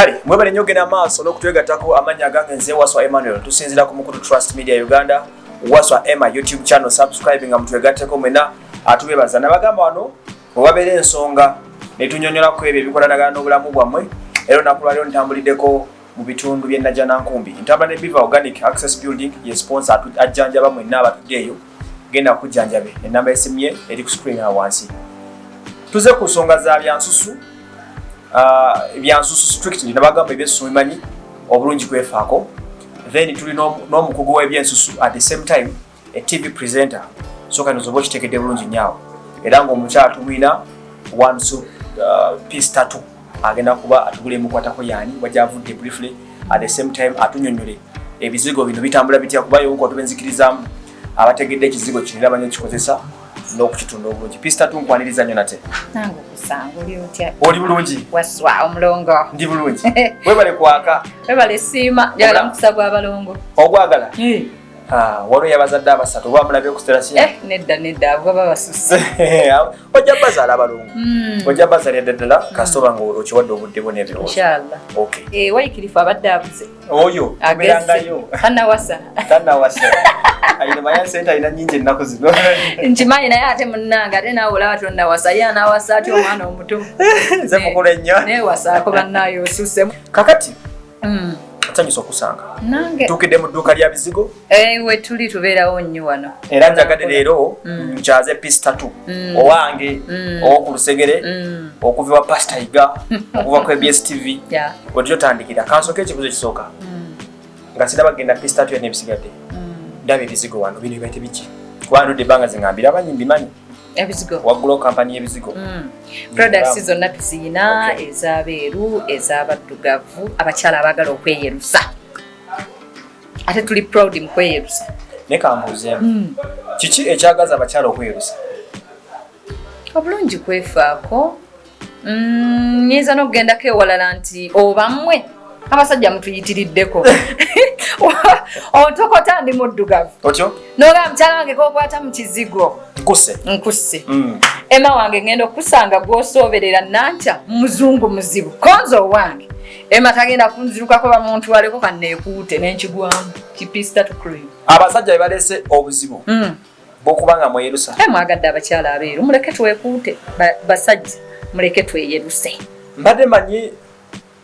Kale mwebale nnyo genda maaso n'okutwegattako. Amannya agange nze Waswa Emmanuel, tusinzira ku mukutu Trust Media Uganda, Waswa Emma YouTube channel. Subscribe nga mutwegatteko mwena, atubebaza. Nabagamba wano wewabeera ensonga netunyonyolako ebyo ebikolanagana n'obulamu bwammwe. Era olunaku lwaliro ntambuliddeko mu bitundu by'e Najjanankumbi, ntambula ne Biva Organic Access Building, ye sponsor ajjanjaba mwenna abatudde eyo. Genda kujjanjabe, enamba y'essimu ye eri ku screen awo wansi. Tuze ku nsonga za byansusu, byansusu strictly. Nabagamba ebyensusu bimanyi obulungi kwefaako. Then tuli n'omukugu w'ebyensusu, at the same time a TV presenter. So kano zoba okitegedde bulungi nnyo. Era ng'omukyala tumwina one soup, Peace Tatu agenda kuba atugula emukwatako yaani wajavudde briefly, at the same time atunyonyole ebizigo bino bitambula bitya, kuba yonko tubenzikirizamu abategedde ekizigo kino era banyo kikozesa n'okukitunda obulungi. Peace Tatu, nkwaniriza nnyo nate. Nange okusanga, oli otya? Oli bulungi? Waswa omulongo. Ndi bulungi, webale kwaka. Webale siima, njagala mukisa gw'abalongo. Ogwagala? Ah, waliwo yabazadde abasatu oba mulabye okusterasiya? Eh, nedda nedda, abo baba basusse. Ojja bazaala abalongo, ojja bazaalira ddala kasitoba nga okiwadde obudde bwo n'ebirowoozo. Inshallah. Okay. Eh, Wayikirifu abadde abuze. Oyo tubeerangayo. Tanawasa. Tanawasa, ayina manya sente alina nyingi ennaku zino. Nkimanyi, naye ate munnange, ate naawe olaba tonnawasa, ye anawasa atya omwana omuto? Nze mukulu ennyo. Neewasaako bannaayo, osusse. Kakati nsanyusa okusanga. Nange. Tuukidde mu dduuka lya bizigo. Eh, we tuli tubeerawo nnyo wano. Era njagadde leero nkyaze Peace Tatu owange ow'oku lusegere, okuva ewa Pastor Iga, okuva ku ABS TV. Wetujja otandikira, kansooka ekibuzo ekisooka nga sinaba kugenda Peace Tatu yonna ebisigadde. Ndaba ebizigo wano, bino bibaite biki? Kuba ndudde ebbanga zingambira abanyi mbimanyi. Ebizigo. Waggulawo kampani y'ebizigo. Products zonna tuziyina, ez'abeeru, ez'abaddugavu, abakyala abaagala okweyerusa. Ate tuli proud mu kweyerusa. Naye kambuuzeemu, kiki ekyagaza abakyala okweyerusa? Obulungi kwefaako. Nyinza n'okugendako ewalala nti oba mmwe abasajja mutuyitiriddeko. Otokota ndi muddugavu. Otyo. Nogamba mukyala wange kokwata mu kizigo. Nkuse. Nkusse. Ema wange ngenda okukusanga gwosooberera nankya muzungu muzibu konza owange ema tagenda kunzirukako bamuntwaleko kaneekuute nenkigwamu ki Peace Tatu cream. Abasajja be baleese obuzibu bw'okuba nga mweyerusa. E mwagadde abakyala abeeru, muleke twekuute. Basajja muleke tweyeruse. Mbadde manyi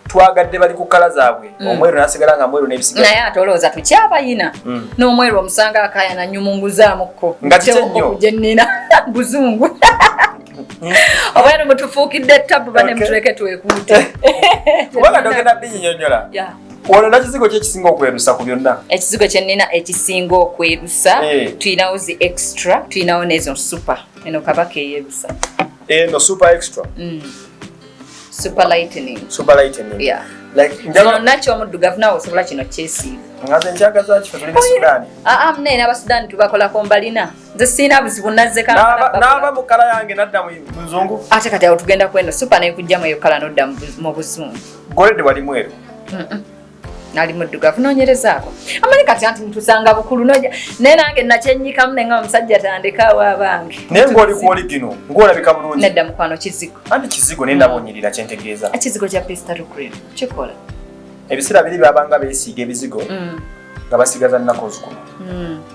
twagadde bali ku color zaabwe, omweru nasigala nga mweru n'ebisigadde. Naye ate olowooza tukyabayina? N'omweru omusanga akaya nanyumunguzaamuko. Nga kiki ennyo? Gye nnina buzungu. Obweru mutufuukidde tabu bane. Mutuleke twekuute. Kubanga togenda binyinyonyola. Wano nakizigo ki ekisinga okwerusa ku byonna? Ekizigo kye nnina ekisinga okwerusa, tulinawo zi extra, tulinawo n'ezo super. Eno kabaka eyerusa. Eno super extra? Super lightening. Super lightening. Yeah. Like Kino njagala nakyomuddugavu, naawe osobola kino kyesiiga. Nga nze nkyagaza kifo tuli ne Sudaani. Aa, munaye n'Abasudaani tubakolako, mbalina. Nze siina buzibu, nazze Kampala N'ava mu color yange nadda mu muzungu. Ate kati awo tugenda kweno super nekujjamu eyo color nodda mu buzungu. Golede wali mweru? Nali muddugavu, noonyerezaako. Amanyi kati anti ntusanga bukulu noja naye nange nakyenyikamu nenga omusajja tandekaawo abange. Naye ng'oli kwoli gino ng'olabika bulungi. Nedda mukwano, kizigo. Anti kizigo, naye ndaba onyirira kyentegeeza. Ekizigo kya Peace Tatu cream kikola. Ebiseera biri babanga beesiiga ebizigo nga basigaza nnaku ozikuno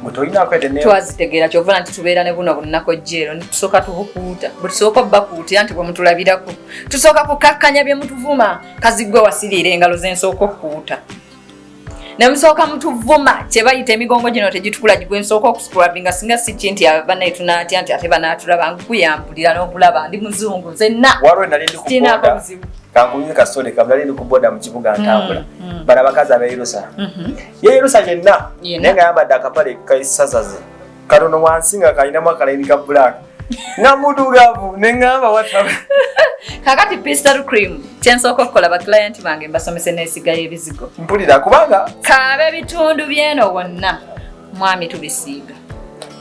gwe tolinaako ede ne Twazitegeera, kyova nti tubeera ne buno bunnako jjeero netusooka tubukuuta. Bwe tusooka obbakuutira nti bwe mutulabirako tusooka kukakkanya bye mutuvuma. Kazigwe wasiriira engalo zensooka okukuuta ne musooka mutuvuma kye bayita emigongo gino tegitukula gwe nsooka okuscrubbinga. Singa si ki nti banaye tunaatya nti ate banaatulaba nkuyambulira n'okulaba ndi muzungu nzenna. Waliwo nali ndi ku Sinaako boda. buzibu. Kankunywe kasitole kamu. Nali ndi ku boda mu kibuga ntambula, bano abakazi abeerusa, yeerusa yenna. Yenna. Naye nga yambadde akapale kasazaze katono wansi nga kalinamu akalayini ka black nga mudugavu, neŋŋamba wata. Kakati Peace Tatu cream kyensooka okukola, baclient bange mbasomese n'esigayo ebizigo. Mpulira kubanga Kaaba ebitundu byeno wonna mwami tubisiiga.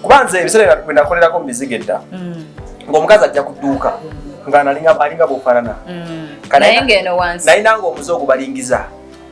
Kuba nze ebiseera bwe nakolerako mu mizigo edda, ng'omukazi ajja ku dduuka nga alinga bw'ofaanana. Naye ng'eno wansi Nalina nga omuze ogubalingiza,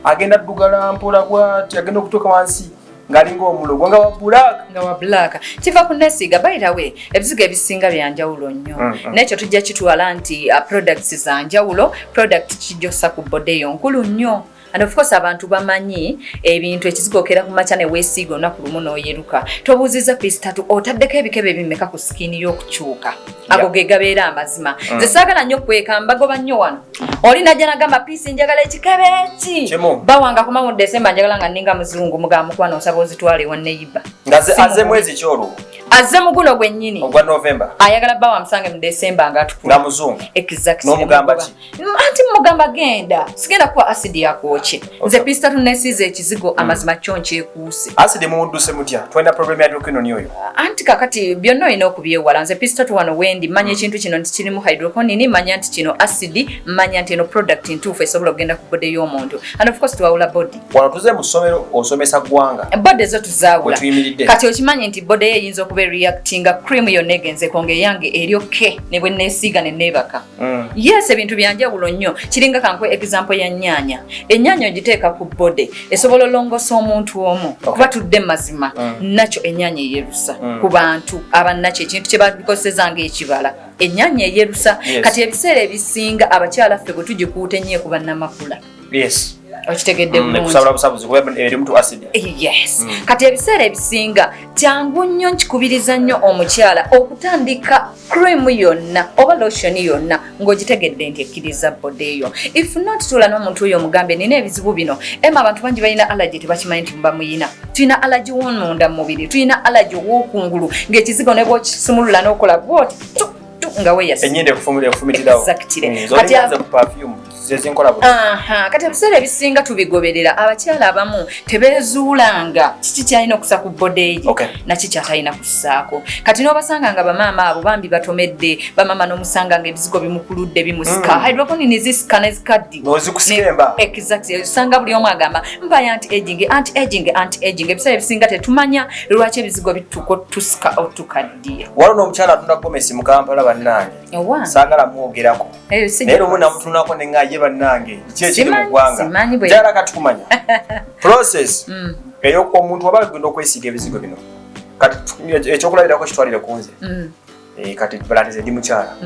agenda ddugala mpola bwati, agenda okutuuka wansi. Ng'alinga omulogo nga wa black. Nga wa black. Kiva ku nesiga. By the way, ebizigo ebisinga byanjawulo nnyo. Nekyo tujja kitwala nti products za njawulo, product kijosa ku body eyo nkulu nnyo. And of course abantu bamanyi ebintu, ekizigo okera ku makya ne weesiiga, olunaku lumu n'oyeruka. Tobuuziza Peace Tattoo otaddeko ebikebe bimeka ku skin y'okukyuka. Ago ge gabeera amazima. Nze saagala nnyo kweka, mbagoba nnyo wano. Oli najja nagamba, "Peace, njagala ekikebe eki." Kimu. Bawanga kumamu Desemba, njagala nga nninga muzungu. Mugamba, "Mukwano, nsaba ozitwale ewa neighbour." Nga aze mwezi kyolwo? Azze mu guno gwennyini. Ogwa November. Ayagala bba wamusange mu Desemba nga atukula. Nga muzungu. Exactly. N'omugamba ki? Anti mugamba, "Genda, sigenda kuwa asidi yakwokye." Nze Peace Tattoo nesiiza ekizigo, amazima kyo nkyekuuse. Asidi mumudduse mutya? Twalina problem ya hydroquinone oyo. Anti kakati byonna olina okubyewala. Nze Peace Tattoo wano wendi manya ekintu kino nti kirimu hydroquinone, manya nti kino acid, manya nti eno product ntuufu esobola okugenda ku body y'omuntu. And of course twawula body. Wano tuze mu ssomero, osomesa ggwanga. Body zo tuzaawula. Wetuyimiridde. Kati okimanyi nti body ye eyinza okuba ereactinga, cream yonna egenzeko, nga eyange eri okay ne bwe neesiiga ne neebaka. Yes, ebintu byanjawulo nnyo. Kiringa kankwe example ya nnyaanya. Ennyaanya ogiteeka ku body, esobola olongosa omuntu omu kuba tudde mazima. Nakyo ennyaanya eyerusa ku bantu abannakyo, ekintu kye babikozesa ng'ekibala, ennyaanya eyerusa. Kati ebiseera ebisinga abakyala ffe bwe tugikuuta ennyo ekuba namakula. Okitegedde bulungi? Nekusabula busabuzi kuba erimu tu acid. Yes. Kati ebiseera ebisinga kyangu nnyo, nkikubiriza nnyo omukyala okutandika cream yonna oba lotion yonna ng'ogitegedde nti ekkiriza body eyo. If not, tuula n'omuntu oyo omugambe, "Nina ebizibu bino." Ema, abantu bangi balina allergy, tebakimanyi nti muba muyina. Tulina allergy w'omunda mu mubiri, tulina allergy ow'okungulu, ng'ekizigo ne bw'okisumulula n'okola bwoti tu tu nga weeyasi. Enyindo ekufumitirawo. Exactly. Kati ku perfume zezinkola buli. Aha, kati ebiseera ebisinga tubigoberera. Abakyala abamu tebeezuulanga kiki kyalina okusa ku body ye naki kyatalina kussaako. Kati n'obasanga nga bamaama abo bambi batomedde bamaama, n'omusanga nga ebizigo bimukuludde, bimusika. Hydroquinone zisika nezikaddi. N'ozikusikemba. Exactly. Osanga buli omu agamba, "Mpayo anti aging, anti aging, anti aging." Ebiseera ebisinga tetumanya lwaki ebizigo bituko tusika otukaddiya. Waliwo n'omukyala atunda gomesi mu Kampala, bannange. Owange. Saagala mwogerako. Eyo si Naye lumu namutunulako ne ŋŋaa ye, bannange, ki ekiri mu ggwanga? Simanyi bwe- Njagala kati kumanya process eyo omuntu waba agenda okwesiiga ebizigo bino. Kati ekyokulabirako kitwalire ku nze. Kati balandize ndi mukyala,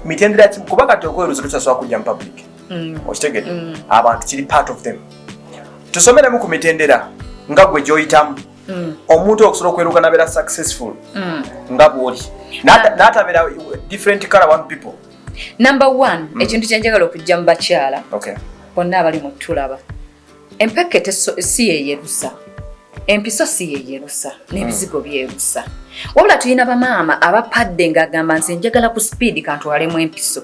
mitendera ki? Kuba kati okweruza tukyasobola kujja mu public. Okitegedde? Abantu kiri part of them. Tusomeremu ku mitendera nga gwe gyoyitamu omuntu okusobola okweruka nabeera successful nga bwoli. N'atabeera different color one people. Number one, ekintu kyenjagala okujja mu bakyala bonna abali mu tulaba, empeke si yeyerusa, empiso si yeyerusa, n'ebizigo byerusa. Wabula tulina bamaama abapadde ng'agamba, "Nze njagala ku speed, kantwalemu empiso."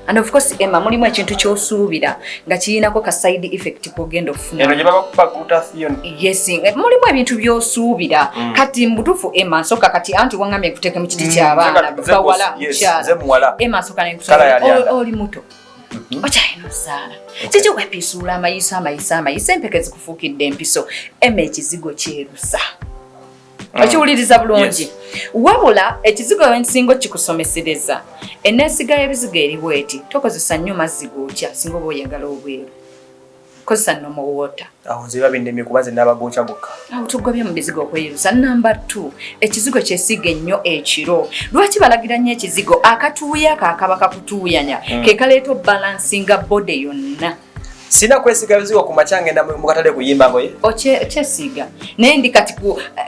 And of course, Emma, mulimu ekintu ky'osuubira nga kirinako ka side effect k'ogenda okufuna. Eno gye babakuba glutathione. Yes, mulimu ebintu by'osuubira. Kati mubutuufu, Emma, nsooka kati anti waŋŋambye nkuteeke mu kiti ky'abaana bawala. Yes, mukyala. Nze muwala. Emma, nsooka Kala yali nenkusaba, anda. oli muto, okyalina ozaala, kiki wepiisuula amayiso, amayiso, amayiso, empeke zikufuukidde empiso? Emma, ekizigo kyerusa. Okiwuliriza bulungi? Yes. Wabula ekizigo ensinga okikusomesereza, eneesiga y'ebizigo eri bweti: tokozesa nnyo mazzi gookya. Singa oba oyagala obweru, kozesa normal water. Awo nze biba bindemye kuba nze naabagokya gokka. Awo tugobye mu bizigo okweyerusa. Namba 2, ekizigo kyesiga ennyo ekiro. Lwaki balagira nnyo ekizigo? Akatuuyo ako akaba kakutuuyanya ke kaleeta obalansinga body yonna. Sina kwesiga bizigo ku makya ngenda mu katale kuyimba ngoye. Okyesiiga, naye ndi kati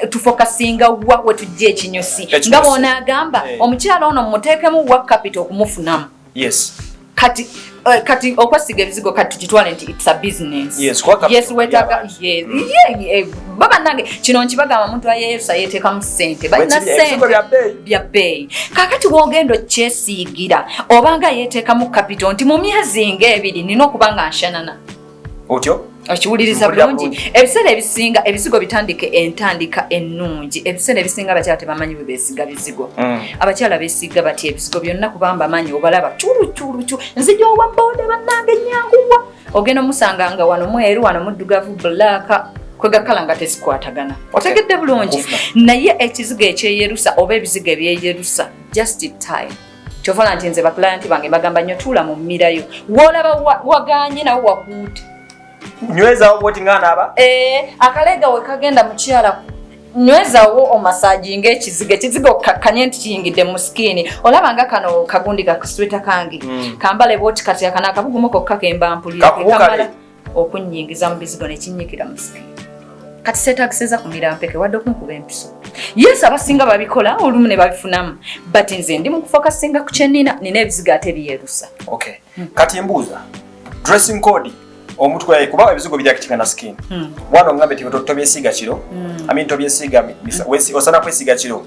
tufokasinga wa we tujja ekinyusi. Ekinyusi. Nga bw'onaagamba omukyala ono mumuteekemu wa capital okumufunamu. Kati okwesiga ebizigo kati tukitwale nti it's a business. Yes, kuba capital Yes, wetaaga y'abantu. Yes, yeah, baba nange kino nkibagamba, omuntu ayeerusa yeteekamu ssente, balina Ebizigo ssente bya bbeeyi. Bya bbeeyi. Kaakati wogenda okyesiigira, obanga yeteekamu capital nti mu myezi ng'ebiri nina okuba nga nshanana. Otyo. Okiwuliriza Mpulira bulungi? Bulungi. Ebiseera ebisinga ebizigo bitandike entandika ennungi. Ebiseera ebisinga abakyala tebamanyi bwe beesiga bizigo. Abakyala beesiga batya ebizigo byonna? Kubanga bamanyi obalaba culu culu cu, nzija owa booda, bannange nyanguwa. Ogenda omusanga nga wano mweru, wano muddugavu, black, kwegakala nga tezikwatagana. Otegedde bulungi? Nkufuna. Naye ekizigo ekyeyerusa oba ebizigo ebyeyerusa, just time. Kyovala nti nze baclient bange mbagamba nnyo, tuula mu mmirayo, woolaba waganye nawe wakuute. Nywezaawo bwoti nga anaaba. Eh, akalega we kagenda mukyala, nywezawo omasajinga ekizigo, ekizigo okkakkanye nti kiyingidde mu skin. Olaba nga kano kagundi kakasweta kange, kambale bwoti. Kati akano akabugumu kokka kemba mpulira. Kakubu kale. Kekamala okunyingiza mu bizigo nekinyikira mu skin. Kati seetagiseza kumira mpeke wadde okunkuba empiso. Yes, abasinga babikola olumu ne babifunamu, but nze ndi mu kufokasinga ku kyenina. Nina ebizigo ate byerusa. Okay, kati mbuuza, dressing code omuntu kwe, kuba ebizigo bijja na skin. Wano ngambe ti tobyesiiga kiro, I mean tobyesiiga osana kwesiiga kiro.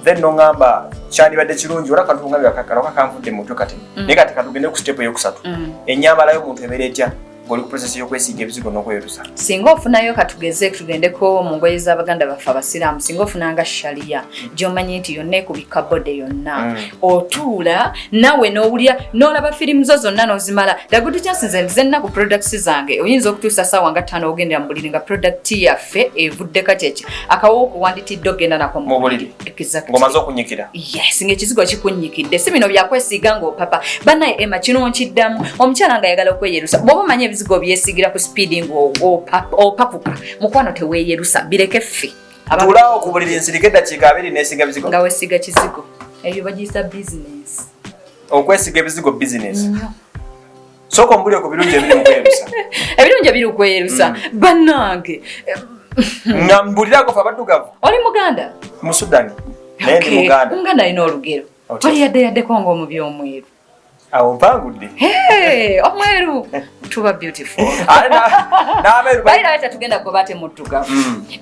Then nongamba kyandibadde kirungi ola kantu ngambe kaloka kanvudde mu mutwe kati. Naye kati katugende ku step eyokusatu. Ennyambala y'omuntu ebeera etya ng'oli ku process y'okwesiiga ebizigo n'okwerusa? Singa ofunayo, katugeze tugendeko mu ngoye z'abaganda baffe abasiraamu, singa ofunanga shaliya gy'omanyi nti yonna ekubikka body yonna, otuula nawe n'owulira n'olaba firimu zo zonna n'ozimala. The good chance, nze nze nna ku products zange, oyinza okutuusa saawa nga 5 ogendera mu buliri nga product yaffe evuddeko kyeki akawo okuwanditidde ogenda nako. Mu buliri. Exactly. Ng'omaze okunyikira. Yes, ng'ekizigo kikunyikidde. Si bino byakwesiiga ng'opapa. Bannaye, Emma, kino nkiddamu, omukyala ng'ayagala okweyerusa, bw'oba omanyi ebizigo byesiigira ku speed ng'opakuka, mukwano teweeyerusa, bireke ffe. Tuulaawo ku buliri nsirike eddakiika 20 neesiga bizigo. Nga weesiga kizigo, eyo bagiyita bizinesi. Okwesiga ebizigo business. Sooka ombulire ku birungi ebiri mu kwerusa. Ebirungi ebiri okweyerusa, bannange, Nga mbulirako fe abaddugavu. Oli muganda? Mu Sudani, naye ndi muganda. Omuganda alina olugero. Otya? Oli yadde yaddeko ng'omubi omweru. Awo mpangudde. Hey, omweru tuba beautiful. Ate n'abeeru Bayira tetugenda kuba ate muddugavu.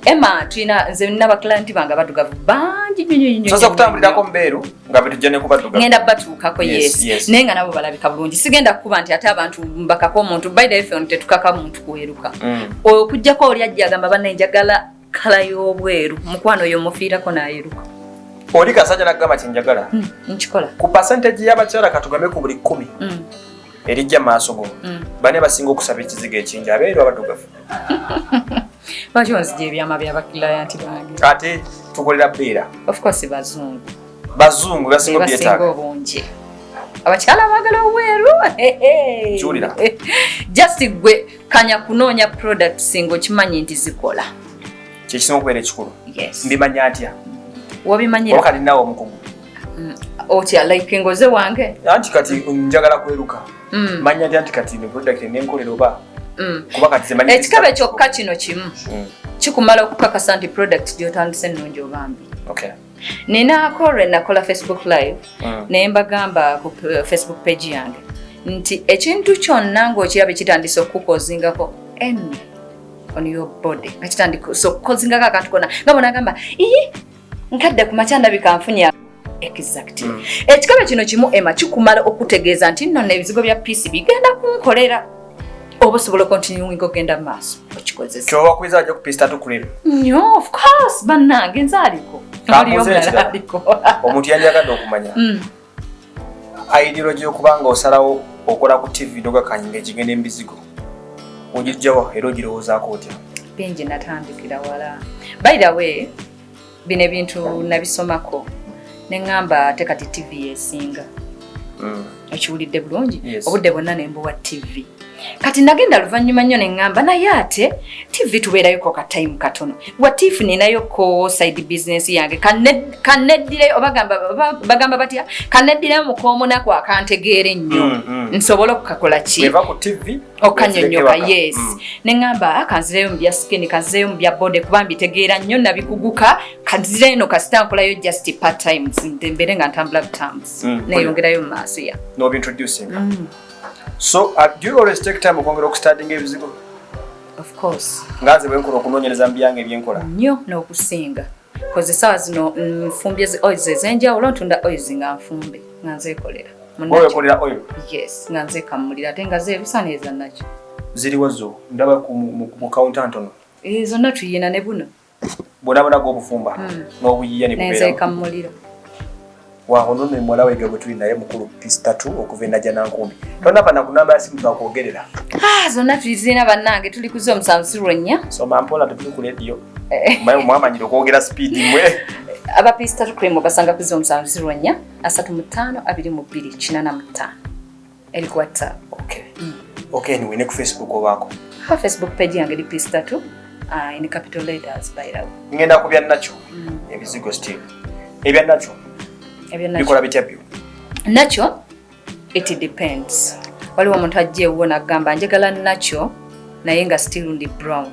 Emma, tulina, nze nina baklanti bange abaddugavu bangi nnyo nnyo nnyo. Sosa Nnyo, kutambulirako nnyo. mubeeru nga betujja ne kubaddugavu. Ngenda batuukako. Yes, Yes. yes. Naye nga nabo balabika bulungi. Sigenda kukuba nti ate abantu mbakako omuntu. By the way, ffe tetukaka muntu kweruka. Okugjako oli ajja agamba, "Banne, njagala color y'obweru," mukwano oyo mufiirako n'ayeruka. Oli kasajja nagamba kyenjagala. Nkikola. Ku percentage y'abakyala, katugambe ku buli 10 erijja maaso go, bani abasinga okusaba ekizigo ekingi, abeeru, abaddugavu? Lwaki onzija ebyama by'abakilayanti bange? Ate tukolera bbeera. Of course bazungu. Bazungu basinga Bebasinga obyetaaga. obungi. Abakyala baagala obweru. Kiwulira. Just gwe kanya kunoonya products ng'okimanyi nti zikola. Kyekisinga okubeera ekikulu. Yes. Mbimanya atya? Wabimanyira. Oba kati naawe omukugu? Otya, like ngoze wange? Anti kati njagala kweruka. Manya ntya nti kati ne product nenkolera oba kuba kati zemanyi? Ekikebe kyokka kino kimu kikumala okukakasa nti product gy'otandise ennungi oba mbi. Ninaako lwe nakola Facebook live, naye mbagamba ku Facebook page yange nti ekintu kyonna ng'okiraba kitandise okukozingako any on your body, nga kitandise okukozingako akantu konna, nga bonagamba, "Ii, nkadde ku makya ndabika nfunye." Exactly. Ekikabe kino kimu, Emma, kikumala okutegeeza nti nno ebizigo bya Peace bigenda kunkolera, oba osobola okontinuinga ogenda mu maaso okikozesa. Kyoba wakubiriza ajja ku Peace Tattoo Cream? Nnyo, of course. Bannange, nze aliko. Kambuuze Waliyo omulala ekirala. aliko. Omuntu yandyagadde okumanya ideology y'okuba nga osalawo okola ku TV nogakanyinga ekigenda emizigo, ogijjawa era ogirowoozaako otya? Bingi, natandikira wala. By the way, bino ebintu nabisomako neŋŋamba ate kati TV yesinga. Okiwulidde bulungi? Yes. Obudde bwonna nembuwa TV. Kati nagenda luvannyuma nnyo neŋŋamba, naye ate TV tubeerayoko ka time katono. What if ninayoko side business yange? Kaneddireyo, bagamba batya, kaneddireyo mukoomunaku akantegeera ennyo, nsobole okukakola ki? Bweva ku TV. Okanyonyoka. Wezireke waka. Yes. Neŋŋamba kanzireyo mu bya skin, kanzireyo mu bya body, kuba mbitegeera nnyo, nabikuguka. Kanzireyo eno kasita nkolayo just part times, mbeere nga ntambula butambuzi, neyongerayo mu maaso ya. N'obintroducing. So do you always take time okwongera okustudinga ebizigo? Of course. Nga nze bwenkola okunoonyereza mu byange ebyenkola. Nnyo n'okusinga, koze essaawa zino nfumbye zi oils ez'enjawulo, ntunda oils nga nfumbe, nga nzeekolera. Owekolera oil? Yes, nga nzeekamulira, ate nga zeerusa neeza nakyo. Ziriwo zo ndaba mu counter ntono. Eh, zonna tuyina ne buno. Bwona bwona gwobufumba n'obuyiiya ne bubeerawo? Nenzeekamulira. Waawo nno muwala wege gwe tuli naye mukulu Peace Tattoo okuva e Najjanankumbi. Tonaba na ku namba ya simu twakwogerera. Ah, zonna tuzirina bannange, tuli ku zo 704. Soma mpola, tetuli ku lediyo. Mwamanyire okwogera speed mwe. Aba Peace Tattoo Cream basanga ku zo 704 35 22 85, eri ku WhatsApp. Okay, anyway, ne ku Facebook obaako? Pa Facebook page yange Peace Tattoo, in capital letters, by the way. Ngenda ku bya nakyo, ebizigo still ebya nakyo. Ebyo nakyo. Bikola bitya byo? Nakyo it depends. Waliwo omuntu ajja ewuwo nagamba, "Njagala nakyo," naye nga still ndi brown.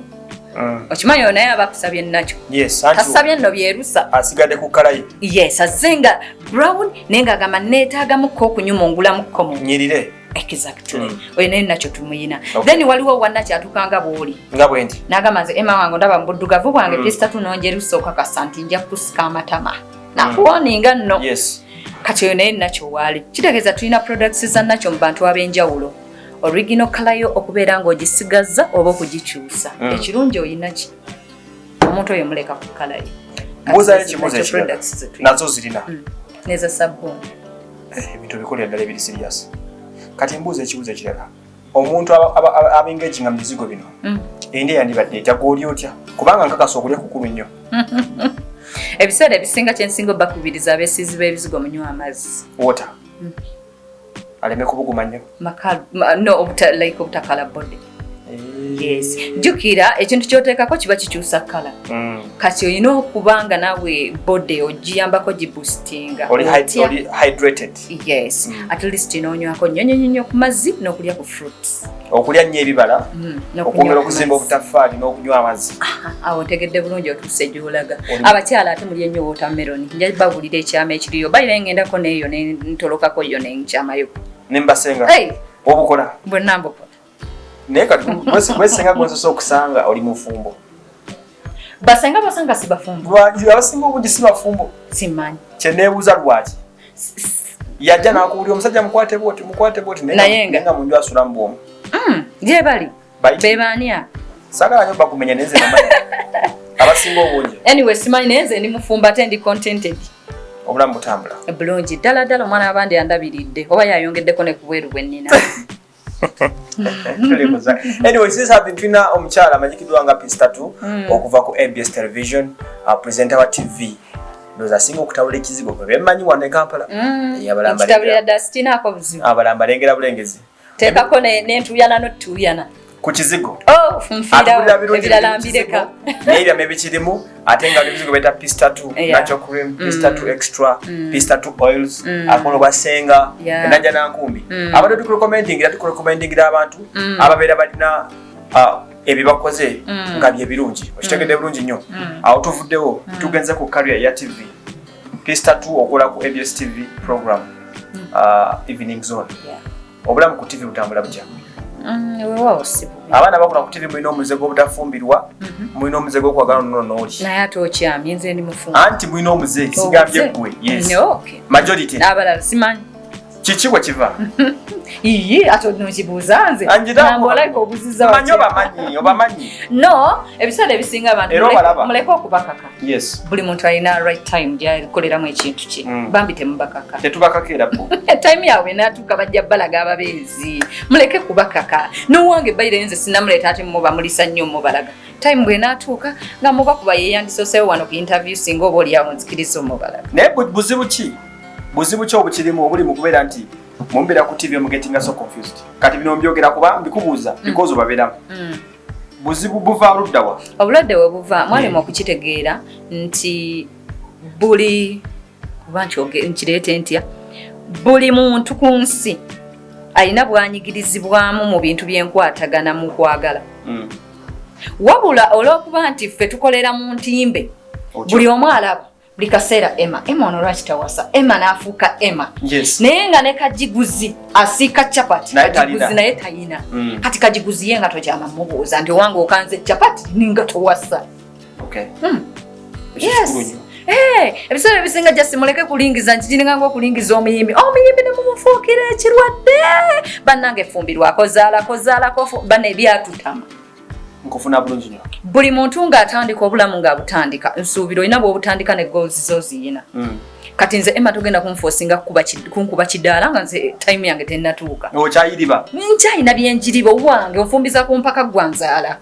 Okimanyi oyo naye aba akusabye nakyo. Yes, anti Tasabye nno byerusa. Asigadde ku kalayi. Yes, azze nga brown naye ng'agamba, "Neetaagamuko okunyuma ongulamuko mu Nyirire. Exactly. Oyo naye nakyo tumuyina. Okay. Then waliwo wannakyo atukanga bw'oli Nga bwe nti. N'agamba, "Nze Emma wange ndaba mu buddugavu bwange, Peace Tattoo nonjerusa okakasa nti nja kusika amatama nakuwoninga nno." Kati oyo naye nakyo waali. Kitegeeza tulina products za nakyo mu bantu ab'enjawulo, original kalayo okubeera ng'ogisigaza oba okugikyusa. Ekirungi oyina ki, omuntu oyo muleka ku kalayo. Mbuuzayo ekibuuzo ekirala. Nazo zirina Neza sabbuuni. Eh, ebintu bikolera ddala ebiri serious. Kati mbuuza ekibuuzo ekirala, omuntu abengaginga mu bizigo bino, endya yandibadde etya? Gwoli otya? Kubanga nkakasa okulya kukulu nnyo. Ebiseera ebisinga kyensinga obakubiriza abeesiizi b'ebizigo, munywa amazzi. Water, aleme kubuguma nnyo. Makalu no, like obutakala body. Yes, jjukira ekintu kyoteekako kiba kikyusa colour. Kati olina okuba nga naawe body ogiyambako giboostinga. Oli oli hydrated. Yes. At least noonywako nnyo nnyo nnyo ku mazzi n'okulya ku fruits. Okulya nnyo ebibala, N'okunywa okwongera ku okuzimba mazzi. obutaffaali n'okunywa amazzi. Aha, awo ntegedde bulungi otuuse gy'olaga. Abakyala ate mulye nnyo watermelon. Nja bawulira ekyama ekiriyo bayira, ngendako neeyo nentolokako yo nenkyamayo. Nembasenga Hey, obukola. Bwonna mbukola. Naye kati gwesenga gwensosa okusanga oli mufumbo. Basenga basanga si bafumbo. Lwaki abasinga obungi si bafumbo? Simanyi. Kyeneebuuza, lwaki yajja nakuwulira omusajja mukwate bwoti, mukwate bwoti, Naye nga- nga munju asula mu bwomu? Gye bali. Bayiti- Bebaani abo? Saagala nnyo bakumenya, naye nze namanyi abasinga obungi. Anyway, simanyi, naye nze ndi mufumbo ate ndi contented. Obulamu butambula. Bulungi ddala ddala, omwana wabandi andabiridde oba yayongeddeko ne ku bweru bwe nnina. Tulikuza. Anyway, since have tulina omukyala amanyikiddwa nga Peace Tattoo okuva ku ABS Television, presenter wa TV, ndowooza asinga okutabula ekizigo gwe bemmanyi wano e Kampala. Eh, abalamba Nkitabulira ddala, sikinaako buzibu. Abalamba alengera bulengezi. Teekako n'entuuyana n'otuuyana. Ku kizigo. Oh, Atubulira nfiirawo. birungi Ebirala biri mu mbireka. kizigo, n'ebyama ebikirimu, ate nga ebizigo beta Peace Tattoo natural cream, Peace Tattoo extra, Peace Tattoo oils, akola obwasenga enajja nankumbi. Abantu tukurecommendingira abantu ababeera balina ebibakoze nga bye birungi. Okitegedde bulungi nnyo. Awo tuvuddewo, tugenze ku career ya TV. Peace Tattoo okola ku ABS TV program, Evening Zone. Obulamu ku TV butambula butya? Weewaawo si bubi. Abaana bakola ku TV mulina omuze gw'obutafumbirwa, mulina omuze gw'okwagala nono nooli. Naye ate okyamye, nze ndi mufumbo. Anti mulina omuze, sigambye ggwe. Yes, majority. Abalala simanyi. Kiki bwe kiva? Iyi, ate nokibuuza nze? Anjira- Namba olayika obuziza. Manyi obamanyi, obamanyi. No, ebiseera ebisinga abantu Era obalaba. muleke okubakaka. Buli muntu alina right time gyakoleramu ekintu kye. Bambi temubakaka. Tetubakakeera bo. Time yaabwe natuuka bajja balaga ababeezi. Muleke kubakaka. Nowange bayire nze sinamuleeta ate muba mulisa nnyo mubalaga. Time bwenaatuuka nga mubakuba yeyandisoseewo wano ku interview, singa oba oliawo nzikiriza omubalaga. Naye buzibu ki, buzibu ki obukirimu obuli mu kubeera nti mumbeera ku TV omugetinga so confused? Kati bino mbyogera kuba mbikubuuza because obabeeramu. Buzibu buva luddawa? Obulwadde we buva, mwalimu okukitegeera nti buli oba nkireete ntya, buli muntu ku nsi alina bwanyigirizibwamu mu bintu byenkwatagana mu kwagala. Wabula olw'okuba nti ffe tukolera mu ntimbe, Otyo. buli omu alaba buli kaseera Emma, Emma ono lwaki tawasa, Emma n'afuuka Emma. Naye nga ne kajiguzi asiika capati, Naye kajiguzi talina. naye tayina. Kati kajiguzi ye nga tokyama mubuuza nti owange okanze capati ninga towasa. Ekyo Yes. kikulu nnyo. Eh, ebiseera ebisinga jasi muleke kulingiza nti kiringa ngaokulingiza omuyimbi, omuyimbi ne mumufuukira ekirwadde. Bannange fumbirwako, zaalako, zaalako, bana ebyatutama. Nkufuna bulungi nnyo. Buli muntu ng'atandika obulamu ng'abutandika nsuubira olina bw'obutandika ne goals zo ziyina. Kati nze Emma togenda kunforcinga kunkuba kidaala nga nze time yange tennatuuka. Okyayiriba. Nkyayina byenjiriba. Owange onfumbiza ku mpaka gwanzaala.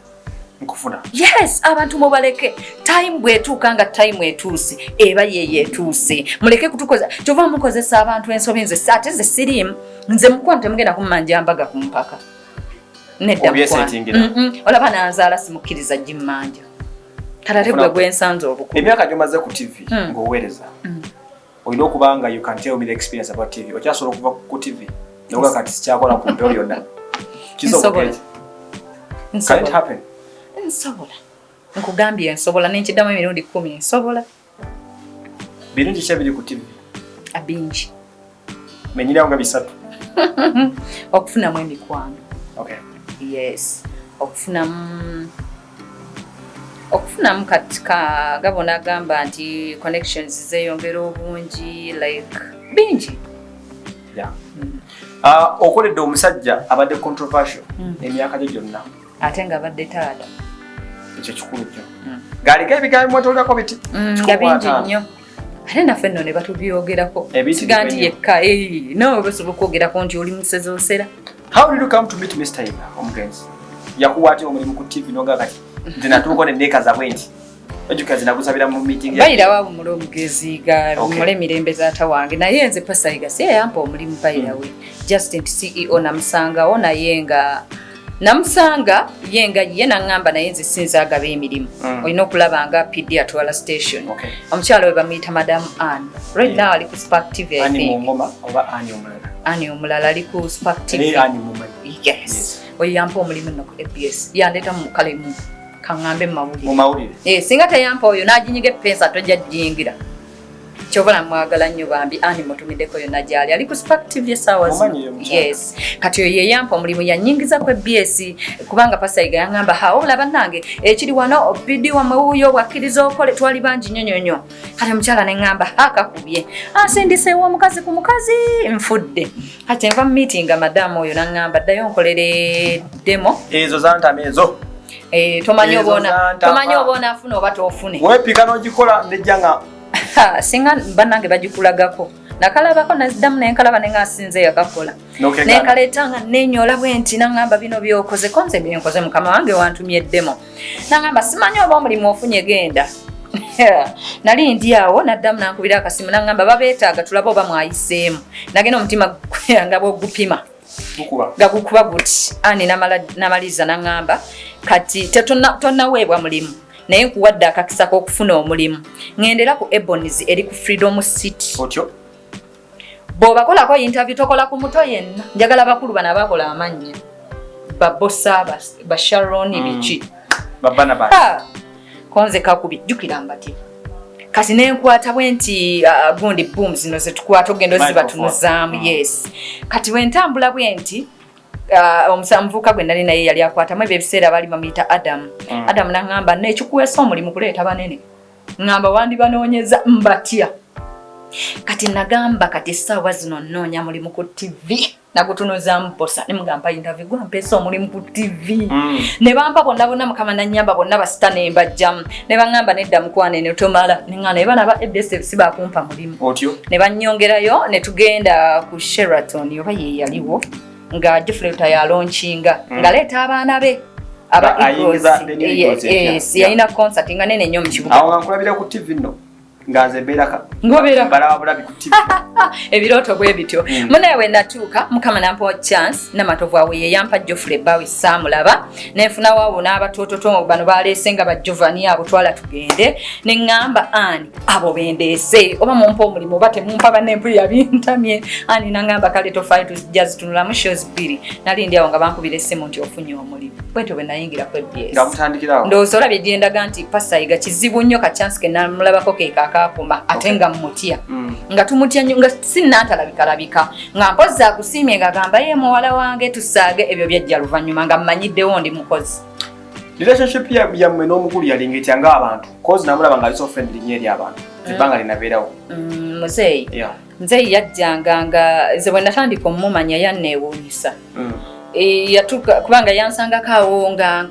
Nkufuna. Yes, abantu mubaleke. Time bwetuuka nga time etuuse, eba yeyo etuuse. Muleke kutukoza kyova mukozesa abantu ensobi. Nze ate nze siriimu, nze mukwano temugenda kummanja mbaga ku mpaka. Nedda. Obyesetingira. Olaba nanzaala simukkiriza gimmanja, kale ate gwe gwensanze obukulu. Emyaka gyomaze ku TV ng'oweereza, olina okuba nga you can tell me the experience about TV. Okyasobola okuva ku TV noga kati sikyakola ku mpewo yonna? Kisoboka Nsobola. ekyo? Can it Nsobola. happen? Nsobola, nkugambye nsobola, nenkiddamu emirundi 10, nsobola. Birungi ki ebiri ku TV? Abingi. Menyirawo nga 3. Okufunamu emikwano. Yes, okufunamu kati ka gabona agamba nti connections zeeyongera obungi, like bingi. Yeah. Okoledde omusajja abadde controversial emyaka gye gyonna. Ate nga badde taata. Ekyo kikulu nnyo. Ng'aliko ebigambo bimwetoolako biti Nga bingi 15. nnyo, ate naffe nno ne batubyogerako. Ebiyitirivu Siga nti ennyo. yekka, no basobola okwogerako nti oli musezi osera. How did you come to meet Mr. Yiga, omugenzi? Yakuwa atya omulimu ku TV noga kati nze natuuko ne neekaza bwe nti ojjukira nze nagusabira mu meeting Bayirawo abo mule omugezi ga mule emirembe zaata wange, naye nze Pasayiga si yayampa omulimu bayirawe, just nti CEO namusangawo, naye nga namusanga ye nga ye naŋŋamba, naye nze sinza agaba emirimu. Olina okulaba nga PD atwala station. Omukyala we bamuyita Madam Ann, right now ali ku Spark TV, I Ani think. Mungoma oba ani omulala? Ann omulala ali ku Spark TV. Naye ani mumanyi? Yes. Oyo yampa omulimu nno ku ABS, yandeeta mu kale mu kaŋŋambe mu mawulire. Mu mawulire. Eh, singa teyampa oyo n'aginyiga epensa tojja jjingira. Kyobola mwagala nnyo bambi ani mutumiddeko yonna gyali, ali ku Spark TV essaawa zino. Omanyi oyo omukyala? Yes, kati oyo yeyampa omulimu, yanyingiza ku ABS kubanga Pasayiga yaŋŋamba, ha obula bannange ekiri wano PD wammwe wuuyo bwakkiriza okole, twali bangi nnyo nnyo nnyo. Kati omukyala ne ŋŋamba, ha kakubye ansindiseewo omukazi ku mukazi nfudde. Kati nva mu meeting nga madamu oyo naŋŋamba, ddayo nkolere demo. Ezo zantama ezo. Eh, tomanyi Ezo oba zantama. tomanyi oba onaafuna oba toofune. Weepika n'ogikola nejja nga Ha, singa bannange bagikulagako, nakalabako naziddamu nenkalaba nenga sinze yakakola. N'okegaana. Nenkaleeta nga nenyola bwe nti, naŋŋamba bino byokoze ko nze byenkoze mukama wange wantumye eddemo. Naŋŋamba simanyi oba omulimu ofunye, genda. Nali ndi awo naddamu nankubira akasimu naŋŋamba babeetaaga tulabe oba mwayiseemu. Nagenda omutima nga bwogupima Gukuba. Nga gukuba guti. Ani namaliza naŋŋamba kati tonnaweebwa mulimu, naye nkuwadde akakisa k'okufuna omulimu, ŋŋendera ku Ebonies eri ku Freedom City. Otyo. Bw'obakolako interview tokola ku muto yenna, njagala bakulu bano abakola amannya, babosa basharoni biki. Babana ba. Ha! Konze kakubi jjukira mbati kati nenkwata bwe nti gundi boom zino zetukwata ogenda ozibatunuzaamu. Yes, kati bwe ntambula bwe nti omuvubuka gwe nali naye yali akwatamu ebyo ebiseera baali bamuyita Adamu. Adamu naŋŋamba nekikuweesa omulimu kuleeta banene, ŋŋamba wandibanoonyeza mbatya. Kati nagamba kati essaawa zino nnoonya mulimu ku TV, nagutunuzaamu bosa nemugamba interview gwampeesa omulimu ku TV. Ne bampa bonna bonna, mukama nanyamba bonna basita ne mbajjamu ne baŋŋamba nedda mukwana eno tomala, neŋŋana naye bana ba ABS si bakumpa mulimu. Otyo. Ne bannyongerayo ne tugenda ku Sheraton oba ye yaliwo nga Geoffrey Lutaaya alaunchinga ng'aleeta abaana be aba Nga ayingiza Eagles. the new Eagles empya. Yes, yalina concert nga nene nnyo mu kibuga. Awo nga nkulabira ku TV nno nga nze mbeeraka. Ng'obeeraka. Balaba bulabi ku TV. Ebirooto bwe bityo. Munaye we natuuka mukama nampa chance namatovu awo ye yampa Geoffrey Bawi, saamulaba nenfunawo awo n'abatoototo bano baleese nga bajovani abo twala tugende ne ŋŋamba ani abo bendeese oba mumpa omulimu oba temumpa bannempulira bintamye. Ani naŋŋamba kale tofaayo tujja zitunulamu shows 2. Nali ndi awo nga bankubira essimu nti ofunye omulimu, bwentyo bwe nayingira ku ABS. Nga mutandikirawo. Ndowooza olabye gyendaga nti Pasayiga kizibu nnyo, ka chance ke namulabako ke kakaakuma ate nga mmutya. Nga tumutya nnyo, nga sinnantalabikalabika nga mpozi akusiimye ng'agamba ye muwala wange tusaage, ebyo byajja luvannyuma nga mmanyiddewo ndi mukozi. Relationship yammwe n'omukulu yalinga etya ng'abantu? Cause namulaba nga ali so friendly nnyo eri abantu ebbanga linabeerawo. Muzeeyi muzeeyi yajjanga nga nze bwe natandika omumanya yanneewuunyisa. Yatuuka kubanga yansangako awo nga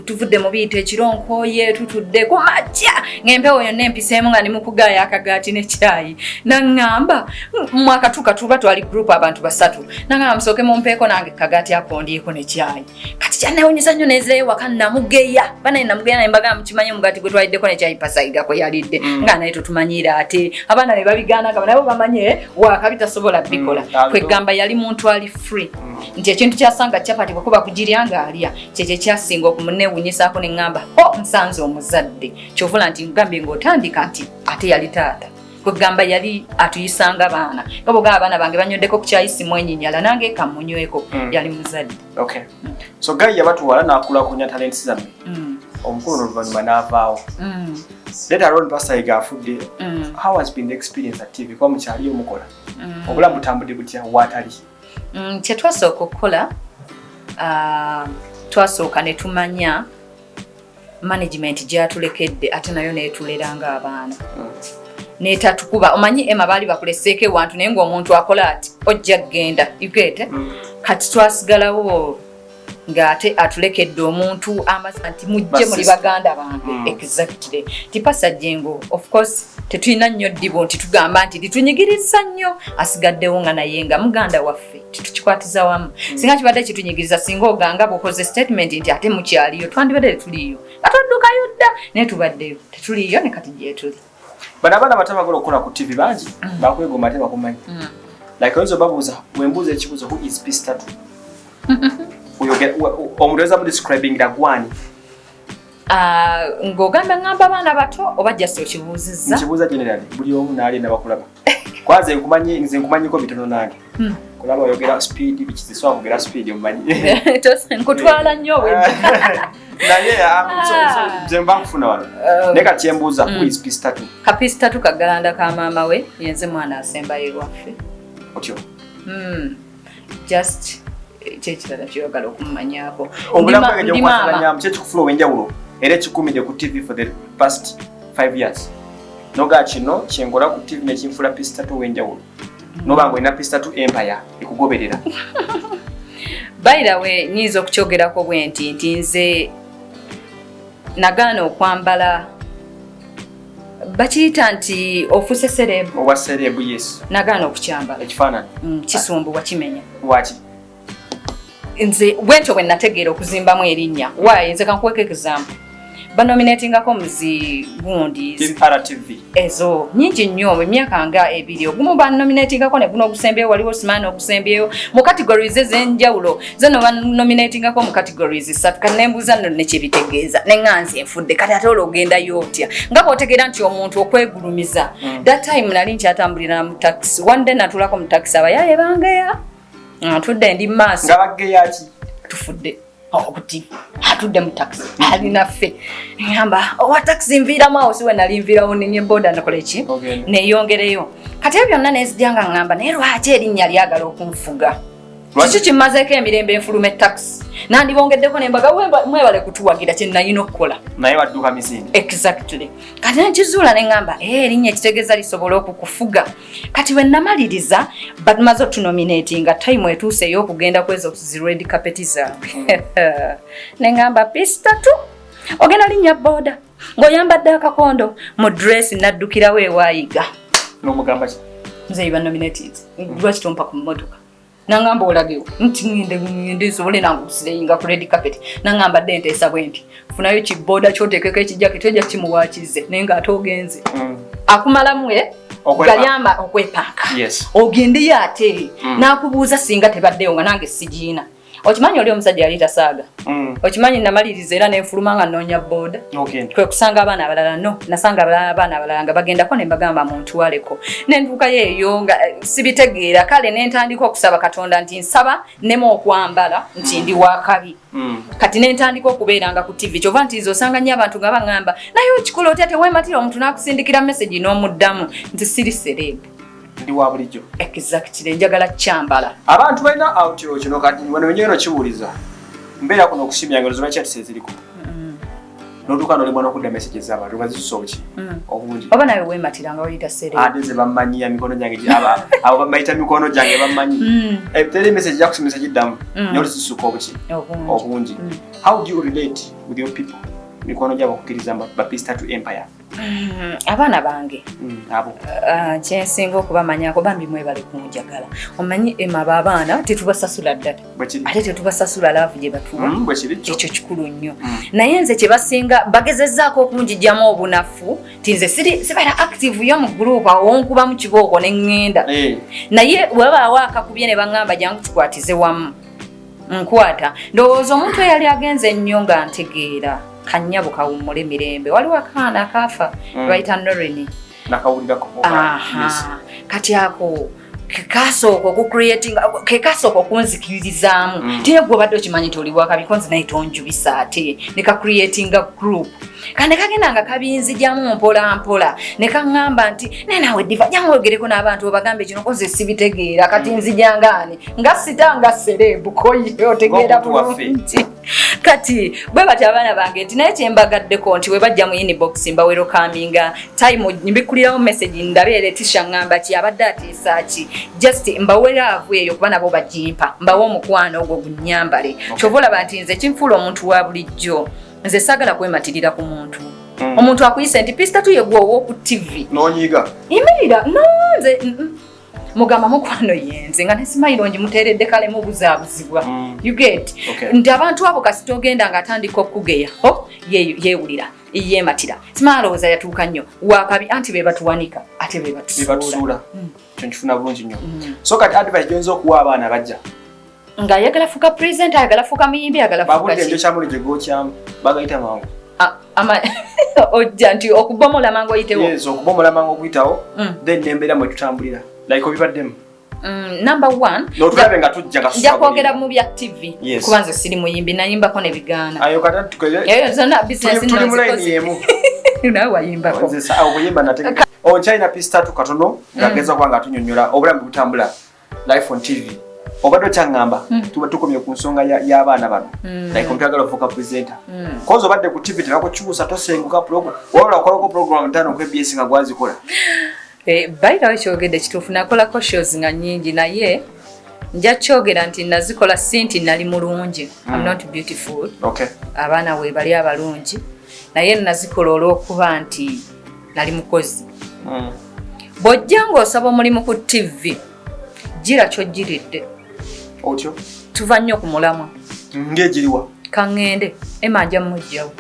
tuvudde mu biyita ekiro nkooye tutudde ku makya ng'empewo yonna empiseemu nga ndi mu kugaaya akagaati ne kyayi, naŋŋamba mwakatuuka tuba twali group abantu basatu, naŋŋamba musooke mumpeeko nange kagaati ako ndyeko ne kyayi. Kati kyanewunyisa nnyo nezeeyo waka namugeya banaye namugeya naye mbagamba mukimanyi omugaati gwe twaliddeko ne kyayi Pasayiga kwe yalidde nga naye totumanyiira ate abaana be babigaana nga nabo bamanye wakabi tasobola bikola. Kwegamba yali muntu ali free. Nti ekintu kyasanga chapati bwekuba kugirya ng'alya, kyekyo ekyasinga okumunewunyisaako, ne ŋŋamba, "O, nsanze omuzadde." Kyovula nti ngambye ng'otandika nti ate yali taata, kwegamba yali atuyisanga baana, nga bwogamba abaana bange banyweddeko ku kyayisi mwenyinyala, nange kamunyweko. Yali muzadde. Okay, so guy yabatwala n'akulakunya talents zammwe. Omukulu n'oluvannyuma n'avaawo. Later on Pastor Yiga afudde. How has been the experience at TV, kuba mukyaliyo mukola? Obulamu butambudde butya waatali? Kye twasooka okukola, twasooka ne tumanya management gyatulekedde, ate nayo neetulera ng'abaana, neetatukuba. Omanyi Emma, baali bakuleseeko ewantu, naye ng'omuntu akola ati ojja kgenda, you get? Kati twasigalawo ng'ate atulekedde omuntu amaze nti mujje muli baganda bange. Exactly. Ti Pastor Jengo, of course tetulina nnyo ddibo nti tugamba nti litunyigiriza nnyo, asigaddewo nga naye nga muganda waffe, titukikwatiza wamu. Singa kibadde kitunyigiriza, singa oganga bw'okoze statement nti ate mukyaliyo, twandibadde tetuliiyo, nga twaddukayo dda, naye tubaddeyo, tetuliiyo, ne kati gyetuli. Bano abaana bato abagala okukola ku TV bangi bakwegomba, ate bakumanyi. Like oyinza obabuuza, wembuuza ekibuuzo, "Who is Peace Tatu?" Omuntu oyinza mudescribingira gwani? Ah, ng'ogamba ngamba abaana bato oba just okibuuzizza? Nkibuuza generally, buli omu naali nabakulaba kwanze nkumanyi, nze nkumanyiko bitono nange. Kulaba oyogera speed, bikizisobola kugera speed, omumanyi. Nkutwala nnyo obwedda. Naye nze mba nkufuna wano, naye kati kyembuuza, who is Peace Tatu? Ka Peace Tatu kagalanda ka maama we, yenze mwana asembayo ewaffe. Otyo? Just kyekirala kyoyagala okumumanyako? Obulamu Ndi bwenge maama. gyokwataganyamu, ki ekikufula ow'enjawulo era ekikumidde ku TV for the past 5 years, noga kino kyenkola ku TV nekinfula Peace Tatu ow'enjawulo, noba nga olina Peace Tatu empire ekugoberera? By the way, nyinza okukyogerako bwe nti nze nagaana okwambala, bakiyita nti ofuuse celeb. Owa celeb, yes. Nagaana okukyambala. Ekifaananyi. Kisumbuwa, kimenya. Lwaki? Nze bwentyo bwe nategeera okuzimbamu erinnya. Waayi, nze kankuweko example, banominatingako muzi gundi RTV. Ezo nyingi nnyo, emyaka nga 2 ogumu banominatingako, ne guno ogusembyeyo waliwo simaani ogusembyeyo mu categories ez'enjawulo zeno banominatingako mu categories ssatu. Kati nembuuza nno nekyebitegeeza, neŋŋanzi enfudde. Kati ate olwo ogendayo otya nga bw'otegeera nti omuntu okwegulumiza? That time nali nkyatambulira mu taxi. One day natulako mu taxi, abayaaye bangeya, atudde ndi mu maaso. Nga baggeyaki? Tufudde obuti, atudde mu taxi alinaffe, ngamba owa taxi nviiramu awo, siwe nali nviirawo, ninye boda, nakola eki? Ogenda. Neyongereyo. Kati ebyo byonna nenzija nga ngamba, naye lwaki erinnya lyagala okunfuga? Kiki kimmazeeko emirembe? Enfuluma etaxi, nandibongeddeko nembaga, "Mwebale kutuwagira," kye nalina okukola. Naye wadduka misinde. Exactly. Kati nenkizuula neŋŋamba, "Eh, erinnya ekitegeeza lisobola okukufuga." Kati bwe namaliriza, bamaze otunominatinga, time etuuse ey'okugenda kwezo zi red carpet zaabwe, neŋŋamba, "Peace Tatu, ogenda linnya boda ng'oyambadde akakondo mu dress." Naddukirawo ewaayiga. N'omugamba ki? Nze iba nominated, lwaki tompa ku mmotoka? Nangamba, "Olagewo." Nti, "Ngende, ngende nsobole nange okusireyinga ku red carpet." Nangamba, "Dde nteesa bwe nti funayo kiboda kyoteekeko ekijaketi, ojja kimuwakize." Naye ng'ate ogenze akumalamu e galyamba okwepanka. Ogendeyo ate n'akubuuza singa tebaddeyo, nga nange sigiina. Okimanyi oli omusajja yali tasaaga. Okimanyi namaliriza era nenfuluma nga nnoonya boda. Kwe kusanga abaana abalala, no nasanga abaana abalala nga bagendako, ne mbagamba muntwaleko, nentuukayo eyo nga sibitegeera. Kale nentandika okusaba Katonda nti nsaba nneme okwambala nti ndi wakabi. Kati nentandika okubeeranga ku TV, kyova nti nze osanga nnyo abantu nga baŋŋamba, "Naye okikola otya? Teweematira omuntu n'akusindikira message n'omuddamu?" Nti siri celeb. Ndi wa bulijjo. Exactly, njagala kyambala. Abantu balina out kino. Kati wano wenyini okibuuliza, mbeera kuno okusimya ngalo zoba chats eziriko, notuuka nolemwa n'okudda message z'abantu nga zisusa obuki obungi. Oba nawe weematira nga oyita celeb. Ate nze bammanyi ya mikono gyange abo bamayita mikono gyange, bammanyi. Teri message jakusomesa giddamu, naye olizisuka obuki? Obungi. Obungi. How do you relate with your people, mikono gyabo okukkiriza ba Peace Tatu empire? Abaana bange? Abo. Ah, kyensinga okubamanyako, bambi mwebale kunjagala. Omanyi emaba abaana tetubasasula ddala. Bwekiri. Ate tetubasasula love gye batuwa. Bwekiri kyo. Ekyo kikulu nnyo. Naye nze kyebasinga bagezezzaako okunjijjamu obunafu ti nze sibeera active yo mu group, awo nkubamu kibooko ne ŋŋenda. Naye webaawo akakubye ne baŋŋamba, "Jangu tukwatize wamu." Nkwata ndowooza omuntu eyali agenze ennyo nga ntegeera kannyabo kawummule mirembe. Waliwo akaana akaafa bayita Norini. Nakawulirako. Aha. Kati ako kekasooka okucreatinga, kekasooka okunzikiririzaamu. Tiye gwe obadde okimanyi nti oli wakabi, konzi naye tonjubisa, ate ne kacreatinga group kane kagenda nga kabinzijamu mpola mpola, ne kaŋŋamba nti naye naawe Diva, jangu oyogereko n'abantu obagambe kino, koze sibitegeera. Kati nzijangaani nga sita nga celeb koye otegeera Ng'omuntu waffe. bulungi. Kati bwe batyo abaana bange nti naye kyembagaddeko nti we bajja mu inbox mbawerokaminga time, mbikulirawo message ndabeere tisha ŋŋamba ki abadde ateesa ki, just mbawe love eyo kuba nabo bagimpa, mbawe omukwano ogwo gunyambale. Kyova olaba nti nze kinfuula omuntu wa bulijjo, nze saagala kwematirira ku muntu. Omuntu akuyise nti Peace Tattoo ye gwe ow'oku TV, N'onyiiga. Yimirira no nze mugamba mukwano yenze nga nesimayiro ngimuteeredde kale mubuzaabuzibwa. You get? Nti abantu abo kasita ogenda ng'atandika okugeya ho yeewulira yeematira, simala alowooza yatuuka nnyo wakabi, anti be batuwanika ate be batusuula. Bebatusuula. Kyo nkifuna bulungi nnyo. So kati advice gy'oyinza okuwa abaana bajja Ng'ayagala fuuka presenter, ayagala fuuka muyimbi, ayagala fuuka babudde ki? Enjokyamuli gye gookyamu bagayita mangu. Ah, ojja nti okubomola mangu oyitewo. Yes, okubomola mangu okuyitawo. Then nembeera mwe tutambulira, like obibaddemu. Number one, N'otulabe nga tujja nga nja kwogera mu bya TV kuba nze siri muyimbi, nayimbako ne bigaana. Ayo kata tukole. Eyo zonna business. Tuli mu nno line nzikoze. emu. Nawe wayimbako. Nze obuyimba nategeka. Oh, nkyalina Peace Tattoo katono ng'ageza kuba nga atunyonnyola obulamu bwe butambula life on TV. Obadde okyaŋŋamba tuba tukomye ku nsonga y'abaana bano, like omuntu ayagala ofuuka presenter, kozi obadde ku TV tebakukyusa, tosenguka program, wabula okolako program ttaano ku ABS nga gwazikola. Eh, bayirawo kyogedde kituufu, nakolako shows nga nnyingi, naye nja kyogera nti nazikola si nti nali mulungi. I'm not beautiful. Abaana we bali abalungi, naye nazikola olw'okuba nti nali mukozi. Bw'ojja ng'osaba omulimu ku TV, gira kyojjiridde. Otyo. Tuva nnyo ku mulamwa. Ng'egiriwa? Kaŋŋende ema nja mmuggyawo.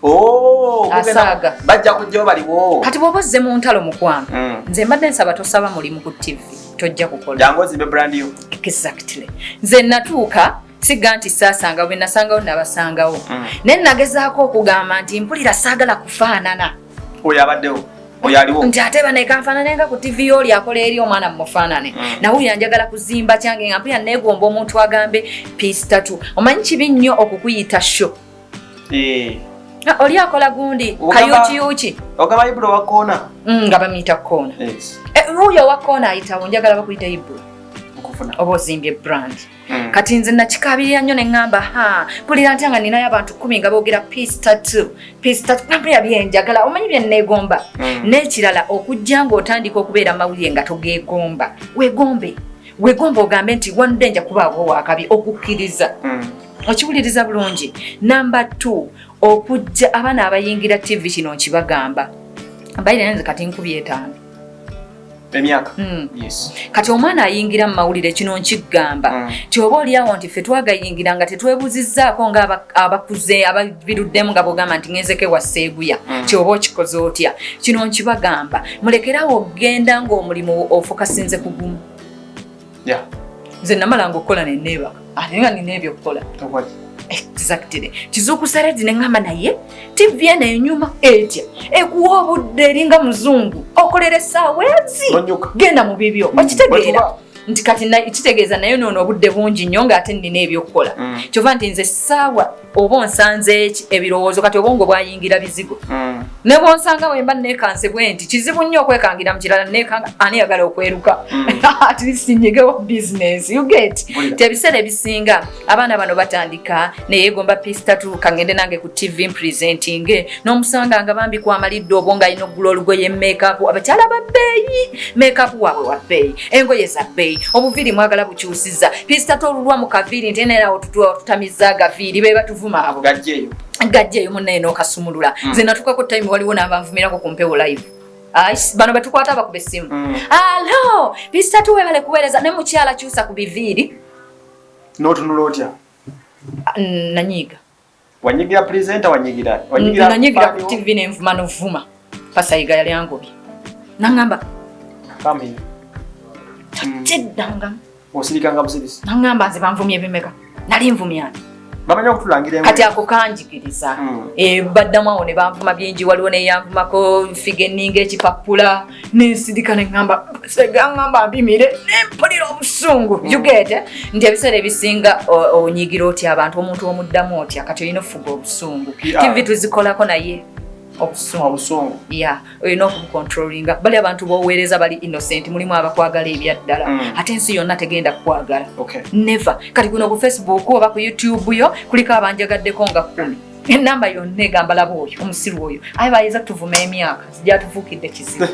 Oh, Asaaga. Bajja kujjawo baliwo. Kati bw'oba ozze mu ntalo mukwano, nze mbadde nsaba tosaba mulimu ku TV, tojja kukola. Jangu ozimbe brand yo. Exactly. Nze natuuka siga nti saasangawo, bwe nasangawo nabasangawo, naye nagezaako okugamba nti mpulira saagala kufaanana Oyo abaddewo, oyo aliwo. Nti ate banekanfaanane nga ku TV oli akola eri omwana mumufaanane. Nawulira njagala kuzimba kyange nga mpulira neegomba omuntu agambe Peace Tattoo. Omanyi kibi nnyo okukuyita show. Eh. Ah, oli akola gundi kayukiyuki. Ogamba Ibula owa koona. Nga bamuyita koona. Yes. Eh, wuuyo owa koona ayitawo, njagala bakuyita Ibula. Nkufuna. Oba ozimbye brand. Kati nze nakikabirira nnyo ne ŋŋamba, ha mpulira ntya nga ninayo abantu 10 nga boogera Peace Tattoo, Peace Tattoo, nga mpulira byenjagala, omanyi bye neegomba. N'ekirala, okujja ng'otandika okubeera mawulire nga togeegomba, weegombe, weegombe, ogambe nti one day nja kubaawo wakabi okukkiriza. Okiwuliriza bulungi. Number two, okujja abaana abayingira TV, kino nkibagamba mbayire, nze kati nkubye 5. Emyaka. Yes. Kati omwana ayingira mu mawulire, kino nkigamba ti oba oliawo nti ffe twagayingira nga tetwebuuzizzaako nga abakuze ababiruddemu, nga bwogamba nti ngenzeko ewa Seeguya, ti oba okikoze otya. Kino nkibagamba, mulekerawo okgenda ng'omulimu ofokasinze ku gumu. Nze namalanga okukola neneebaka ate nga nina ebyokukola. Okwaki? Exactly. Kizuukusa redi neŋŋamba, naye TV eno enyuma etya ekuwa obudde eringa muzungu, okolera essaawa ezi. Nonyuka. Genda mu bibyo. Okitegeera? Bwe Nti kati kitegeeza naye noono obudde bungi nnyo ng'ate nnina ebyokukola. Kyova nti nze essaawa oba onsanze eki ebirowoozo, kati obwongo bwayingira bizigo. Ne bwonsanga wemba neekanze bwe nti kizibu nnyo okwekangira mu kirala, neekanga ani yagala okweruka, at least nyigewo business, you get? Mpulira. Ti ebiseera ebisinga abaana bano batandika neyeegomba Peace Tattoo, kangende nange ku TV mpresentinge, n'omusanga nga bambi kwamalidde obwo ng'alina okugula olugoye, makeup, abakyala ba bbeeyi, makeup waabwe wa bbeeyi, engoye za bbeeyi, obuviiri mwagala bukyusiza Peace Tattoo olulwa mu kaviiri nti naye tutamiza agaviiri, be batuvuma abo. Gajjeeyo. Gajjeeyo munnaye n'okasumulula. Nze natukako time waliwo n'abanvumirako ku mpewo live. Ai, bano betukwata abakuba essimu, alo Peace Tattoo webale kuweereza, ne mukyala kyusa ku biviiri. N'otunula otya? Ah, nanyiiga. Wanyigira presenter, wanyigira wanyigira? Nanyigira ku Fan wo? TV nenvuma novuma, pasayiga yali angobye naŋŋamba Come here. Kyeddanga. Osirikanga busirisi. Naŋŋamba nze banvumye bimeka. Nali nvumyani? Bamanyi okutulangira. Kati ako kanjigiriza. Baddamu awo ne banvuma bingi. Waliwo neyanvumako figure eninga ekipapula, nensirika, neŋamba segaŋamba mpimire, nempulira obusungu. You get nti ebiseera ebisinga onyigira otya abantu, omuntu omuddamu otya? Kati olina ofuga obusungu. TV tuzikolako, naye obusungu, obusungu, ya, olina okubucontrollinga. Bali abantu boweereza bali innocent, mulimu abakwagala ebyaddala. Ate ensi yonna tegenda kukwagala. Never. Kati kuno ku Facebook oba ku YouTube yo kuliko abanjagaddeko nga 10, enamba yonna egamba, laba oyo omusiru oyo, aye bayinza tuvuma emyaka gyatufuukidde kizibu.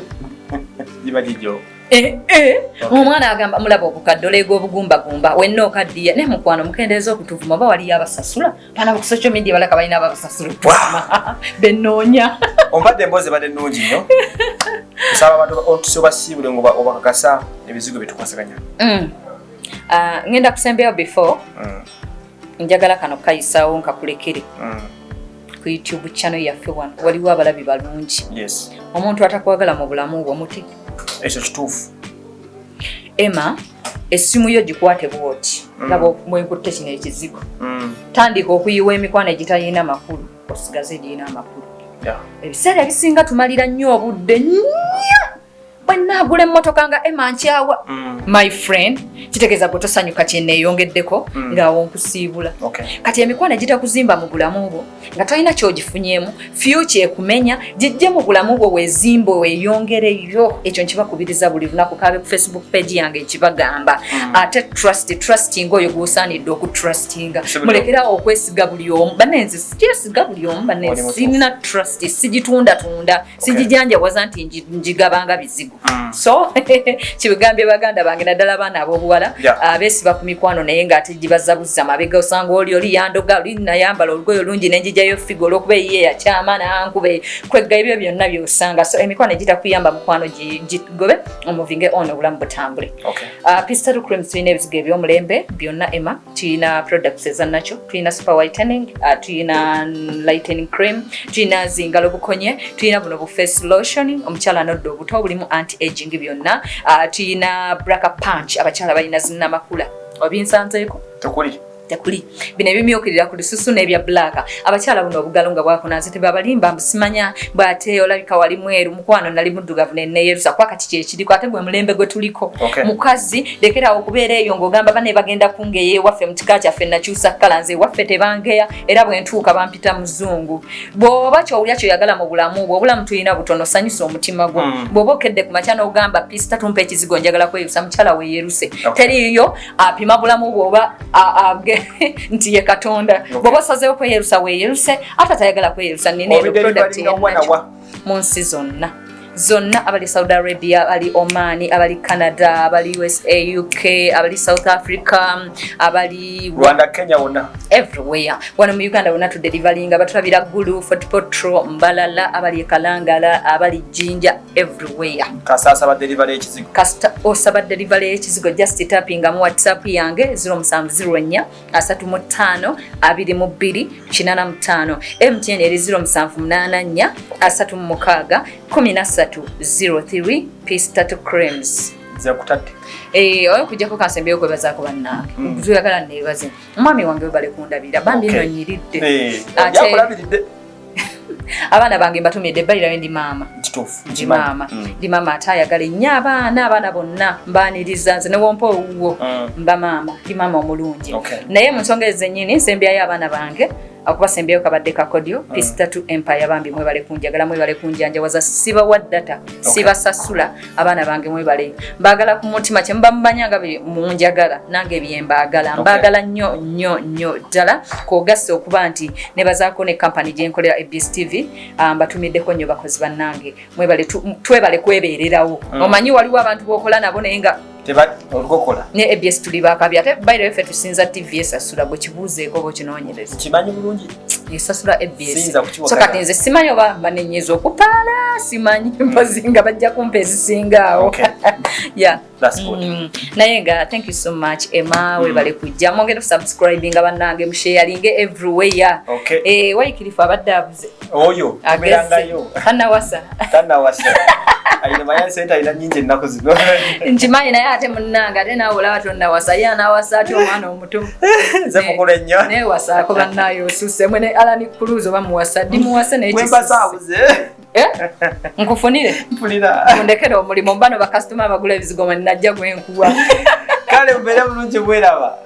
Giba gigyo. Eh, eh. Omwana agamba, mulaba obukadde, oleega obugumbagumba wenna okaddiya, naye mukwano mukendeeza okutuvuma. Oba waliyo abasasula baana ku social media, balaka balina ababasasula okutuvuma benoonya. Ompadde emboozi ebadde nnungi nnyo. Nsaba abantu otuse obasiibule nga obakakasa ebizigo byetukwasaganya. Ah, ngenda kusembyayo before njagala kano kayisaawo nkakulekere. Ku YouTube channel yaffe wano waliwo abalabi balungi. Omuntu atakwagala mu bulamu bwo muti. Ekyo kituufu. Emma, essimu yo gikwate bwoti. Laba mwenkutte kino ekizigo. Tandika okuyiwa emikwano egitalina makulu, osigaze egirina amakulu. Ebiseera ebisinga tumalira nnyo obudde nnyo, bwe naagula emmotoka nga Emma nkyawa. My friend, kitegeeza gwe tosanyuka kyeneeyongeddeko. Ng'awo nkusiibula. Kati emikwano egitakuzimba mu bulamu bwo nga tolina kyogifunyeemu, future ekumenya, gijje mu bulamu bwo weezimbe, weeyongereyo. Ekyo nkibakubiriza buli lunaku, kabe ku Facebook page yange nkibagamba. Ate trust, trusting oyo gw'osaanidde okutrustinga. Si buli Mulekerawo okwesiga buli omu. Banenze sikyesiga buli omu bane. Oli mutuufu. Sirina trust, sigitundatunda, sigijanjawaza nti njigabanga bizigo. So kibigambye baganda bange, naddala abaana ab'obuwala abeesiba ku mikwano naye ng'ate gibazabuza mabega. Osanga oli yandoga, oli nayambala olugoye olungi nenjijayo figure olwokuba eyiye yakyama nankube kwegga, ebyo byonna byosanga. So emikwano egitakuyamba, mukwano, gigobe, omovinge on, obulamu butambule. Pistol creams, tulina ebizigo ebyomulembe byonna. Emma, tulina products eza nakyo, tulina super whitening, tulina lightening cream, tulina zingalo bukonye, tulina buno bu face lotion, omukyala nodda obuto bulimu anti aging byonna. Tulina black punch, abakyala balina zinnamakula, obinsanzeeko? Tekuli. Tekuli. Bino ebimyukirira ku lususu n'ebya black, abakyala buno obugalo nga bwakunaze, tebabalimba mbu simanya bw'ate olabika wali mweru. Mukwano, nali muddugavu neneyerusa kuba kati kyekiriko, ate gwe mulembe gwe tuliko. Mukazi, lekerawo okubeera eyo ng'ogamba bane bagenda kungeya ewaffe mu kika kyaffe. Nakyusa kkala, nze ewaffe tebangeya, era bwe ntuuka bampita muzungu. Bw'oba kyowulya kyoyagala mu bulamu bwo, obulamu tulina butono, sanyusa omutima gwo. Bw'oba okedde ku makya n'ogamba, "Pisita, tumpa ekizigo, njagala kweyerusa," mukyala, weeyeruse. Teriiyo apima bulamu bwoba nti ye Katonda. Bw'oba osazeewo kweyerusa, weeyeruse. Ate atayagala kweyerusa, nina eno product Obideliveringa wa na eyanakyo. Wa? Mu nsi zonna zonna, abali Saudi Arabia, abali Oman, abali Canada, abali USA, UK, abali South Africa, abali Rwanda, Kenya, wonna. Everywhere. Wano mu Uganda wonna tudeliveringa, batulabira Gulu, Fort Portal, Mbalala, abali e Kalangala, abali Jinja, everywhere. Kasita delivery ekizigo. Kasita osaba delivery y'ekizigo, just tappinga mu WhatsApp yange 0704 35 22 85. MTN eri 0784 36 13 03. Peace Tattoo Creams. Nze nkutadde. Eh, oyo kujjako kansembyeyo kwebazaako bannange. Tuyagala neebaze omwami wange, webale kundabira bambi. Nno nyiridde. Yakulabiridde. Abaana bange mbatumidde balirayo, ndi maama. Kituufu. Ndi maama. Ndi maama ate ayagala ennyo abaana. Abaana bonna mbaaniriza, nze newompa owuwo. Mba maama, ndi maama omulungi. Naye mu nsonga ezo zennyini nsembyayo abaana bange, okubasembyayo kabadde kakodyo. Peace Tattoo Empire, bambi mwebale kunjagala, mwebale kunjanjawaza. Sibawa data, sibasasula. Abaana bange mwebale, mbaagala ku mutima. Kyemuba mumanya nga bye munjagala, nange byembaagala. Mbaagala nnyo nnyo nnyo ddala. Kwogasse okuba nti nebazaako ne kampani gyenkolera, ABS TV. Mbatumiddeko nnyo bakozi bannange, mwebale, twebale kwebeererawo. Omanyi waliwo abantu bokola nabo naye nga Olukokola. Ne ABS tuli bakabi. Ate bairayo ffe tusinza TV esasula, gwe kibuuzeeko oba okinoonyereza. Kimanyi bulungi. Esasula ABS. Siyinza kukiwakanya. So kati nze simanyi oba banenyeza okupaala, simanyi, mpozi nga bajja kumpa ezisinga awo. Yeah. That's good. Naye nga thank you so much, Emma. Webale kujja. Mwongere subscribinga bannange, musharinge everywhere. Okay. Eh, Wycliffe abadde abuze. Oyo tubeerangayo. Tanawasa. Tanawasa, ayina manya sente, alina nyingi ennaku zino. Nkimanyi, naye ate munnange, ate naawe olaba tonnawasa, ye anawasa atya omwana omuto? Nze mukulu ennyo. Newasaako bannaayo, osusse mwe ne Alan Cruz oba muwasa ddi? Muwase naye. Mwembasaabuze. Eh? Nkufunire. Mpulira. Mundekere omulimu, bano bakasitoma abagula ebizigo mwe najja gwenkuwa. Kale mubeere bulungi, bweraba.